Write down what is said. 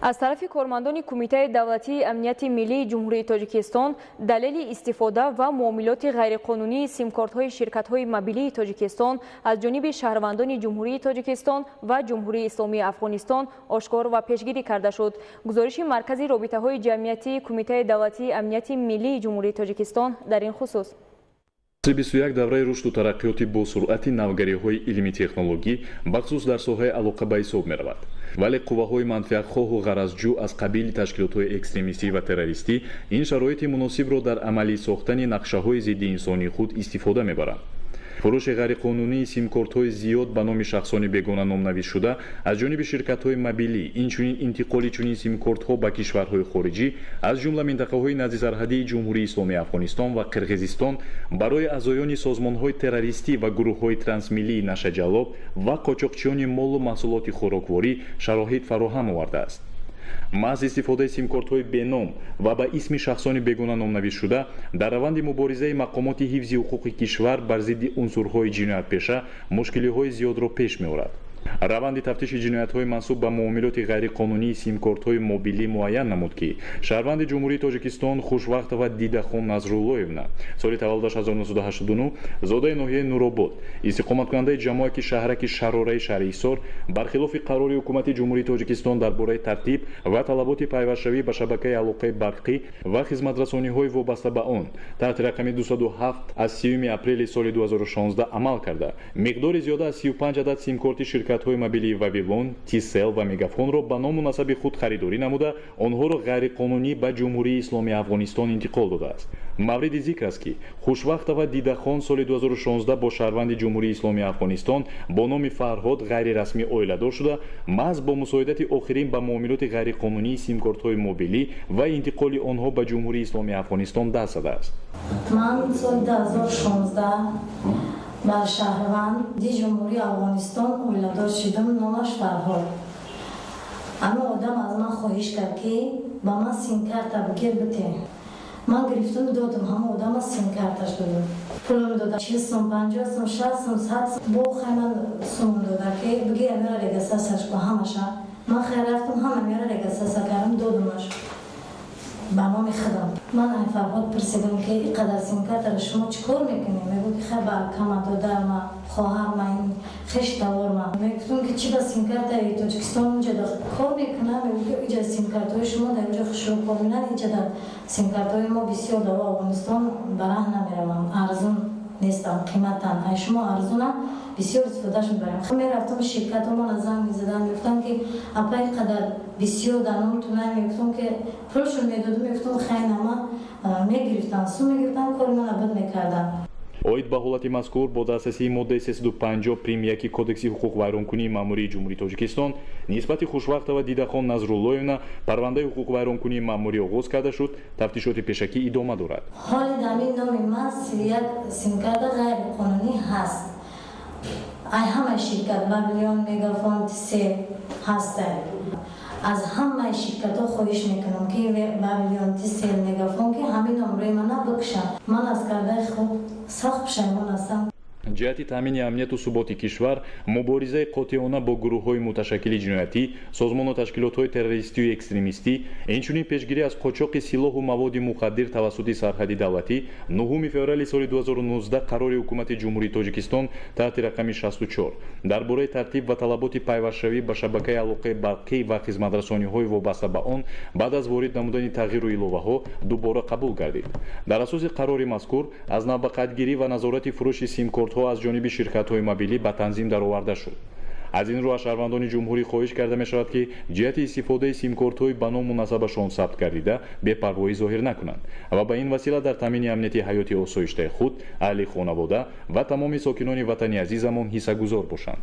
Аз тарафи кормандони Кумитаи давлатии амнияти миллии Ҷумҳурии Тоҷикистон далели истифода ва муомилоти ғайриқонунии симкортҳои ширкатҳои мобилии Тоҷикистон аз ҷониби шаҳрвандони Ҷумҳурии Тоҷикистон ва Ҷумҳурии Исломии Афғонистон ошкор ва пешгирӣ карда шуд. Гузориши Маркази робитаҳои ҷамъиятии Кумитаи давлатии амнияти миллии Ҷумҳурии Тоҷикистон дар ин хусус. Асри 21 давраи рушду тараққиёти босуръати навгариҳои илми технологӣ, бахусус дар соҳаи алоқа, ба ҳисоб меравад. Вале қувваҳои манфиатхоҳу ғаразҷӯ аз қабили ташкилотҳои экстремистӣ ва террористӣ ин шароити муносибро дар амалӣ сохтани нақшаҳои зиддиинсонии худ истифода мебаранд. Фурӯши ғайриқонунии симкортҳои зиёд ба номи шахсони бегона номнависшуда аз ҷониби ширкатҳои мобилӣ, инчунин интиқоли чунин симкортҳо ба кишварҳои хориҷӣ, аз ҷумла минтақаҳои наздисарҳадии Ҷумҳурии Исломии Афғонистон ва Қирғизистон, барои аъзоёни созмонҳои террористӣ ва гурӯҳҳои трансмиллии нашаҷаллоб ва қочоқчиёни молу маҳсулоти хӯрокворӣ шароит фароҳам овардааст. Маҳз истифодаи симкортҳои беном ва ба исми шахсони бегона номнависшуда дар раванди муборизаи мақомоти ҳифзи ҳуқуқи кишвар бар зидди унсурҳои ҷиноятпеша мушкилиҳои зиёдро пеш меорад. Раванди тафтиши ҷиноятҳои мансуб ба муомилоти ғайриқонунии симкортҳои мобилӣ муайян намуд, ки шаҳрванди Ҷумҳурии Тоҷикистон Хушвақтова Дидахон Назруллоевна, соли таваллудаш 1989, зодаи ноҳияи Нуробод, истиқоматкунандаи ҷамоати шаҳраки Шарораи шаҳри Ҳисор, бархилофи қарори Ҳукумати Ҷумҳурии Тоҷикистон дар бораи тартиб ва талаботи пайвастшавӣ ба шабакаи алоқаи барқӣ ва хизматрасониҳои вобаста ба он таҳти рақами 207 аз 30 апрели соли 2016 амал карда, миқдори зиёда аз 35 адад симкорти ширкатҳои мобилии Вавилон, Тисел ва Мегафонро ба ному насаби худ харидорӣ намуда, онҳоро ғайриқонунӣ ба Ҷумҳурии Исломии Афғонистон интиқол додааст. Мавриди зикр аст, ки Хушвақтова Дидахон соли 2016 бо шаҳрванди Ҷумҳурии Исломии Афғонистон бо номи Фарҳод ғайрирасмӣ оиладор шуда, маҳз бо мусоидати охирин ба муомилоти ғайриқонунии симкортҳои мобилӣ ва интиқоли онҳо ба Ҷумҳурии Исломии Афғонистон даст задааст. Ман соли 2016 ба шаҳрванди Ҷумҳурии Афғонистон оиладор шудам, номаш Фарҳод. Ҳамин одам аз ман хоҳиш кард, ки ба ман симкарта бигир, бите. Ман гирифтум, додум, ҳама одама симкарташ додум. Пулам дода, 40 сум, 50 сум, 60 сум, 100 сум. Бо хай ман сум дода, ки бигир, мера регистрация ш кун ҳамаша. Ман хай рафтум, ҳама мера регистрация кардам, додумаш ба номи худам. Ман ай Фарҳод пурсидам, ки ин қадар симкартаро шумо чӣ кор мекунед? Мегӯ, ки хай ба акама додарма, хоҳарма, ин хештаворма. Мегуфтум, ки чӣ ба симкартаи Тоҷикистон унҷа кор мекунад? Мегӯ, ки иҷа симкартҳои шумо дар инҷо хушрӯ кор мекунад, инҷа дар симкартҳои мо бисёр дар Афғонистон ба раҳ намераванд, арзун нестам, қиматанд, ай шумо арзунам, бисёр истифодаш мебарем. Мерафтам, ширкатҳомона занг мезадам, мегуфтам, ки апа, ин қадар бисёр дар номтун. Мегуфтам, ки пулшон медодум, мегуфтам, хайнама мегирифтам, сум мегирифтам, кори мана буд мекардам. Оид ба ҳолати мазкур бо дастрасии моддаи 350 прим 1 Кодекси ҳуқуқвайронкунии маъмурии Ҷумҳурии Тоҷикистон нисбати Хушвақтова Дидахон Назруллоевна парвандаи ҳуқуқвайронкунии маъмурӣ оғоз карда шуд. Тафтишоти пешакӣ идома дорад. Ҳоли дар ин номи ман 31 симкарта ғайриқонунӣ ҳаст, ай ҳамаи ширкат Вавилон, Мегафон, Тисел ҳастанд. Аз ҳамаи ширкатҳо хоҳиш мекунам, ки Вавилон, Тисел, Мегафон, ки ҳамин номрои мана бикушанд. Ман аз кардаи худ сахт пушаймон ҳастам. Ҷиҳати таъмини амнияту суботи кишвар, муборизаи қотеона бо гурӯҳҳои муташаккили ҷиноятӣ, созмону ташкилотҳои террористию экстремистӣ, инчунин пешгирӣ аз қочоқи силоҳу маводи мухаддир тавассути сарҳади давлатӣ, 9 феврали соли 2019 қарори Ҳукумати Ҷумҳурии Тоҷикистон таҳти рақами 64 дар бораи тартиб ва талаботи пайвастшавӣ ба шабакаи алоқаи барқӣ ва хизматрасониҳои вобаста ба он баъд аз ворид намудани тағйиру иловаҳо дубора қабул гардид. Дар асоси қарори мазкур аз навбақайдгирӣ ва назорати фурӯши симкортҳо аз ҷониби ширкатҳои мобилӣ ба танзим дароварда шуд. Аз ин рӯ аз шаҳрвандони ҷумҳурӣ хоҳиш карда мешавад, ки ҷиҳати истифодаи симкортҳои ба ному насабашон сабт гардида бепарвоӣ зоҳир накунанд ва ба ин васила дар таъмини амнияти ҳаёти осоиштаи худ, аҳли хонавода ва тамоми сокинони ватани азизамон ҳиссагузор бошанд.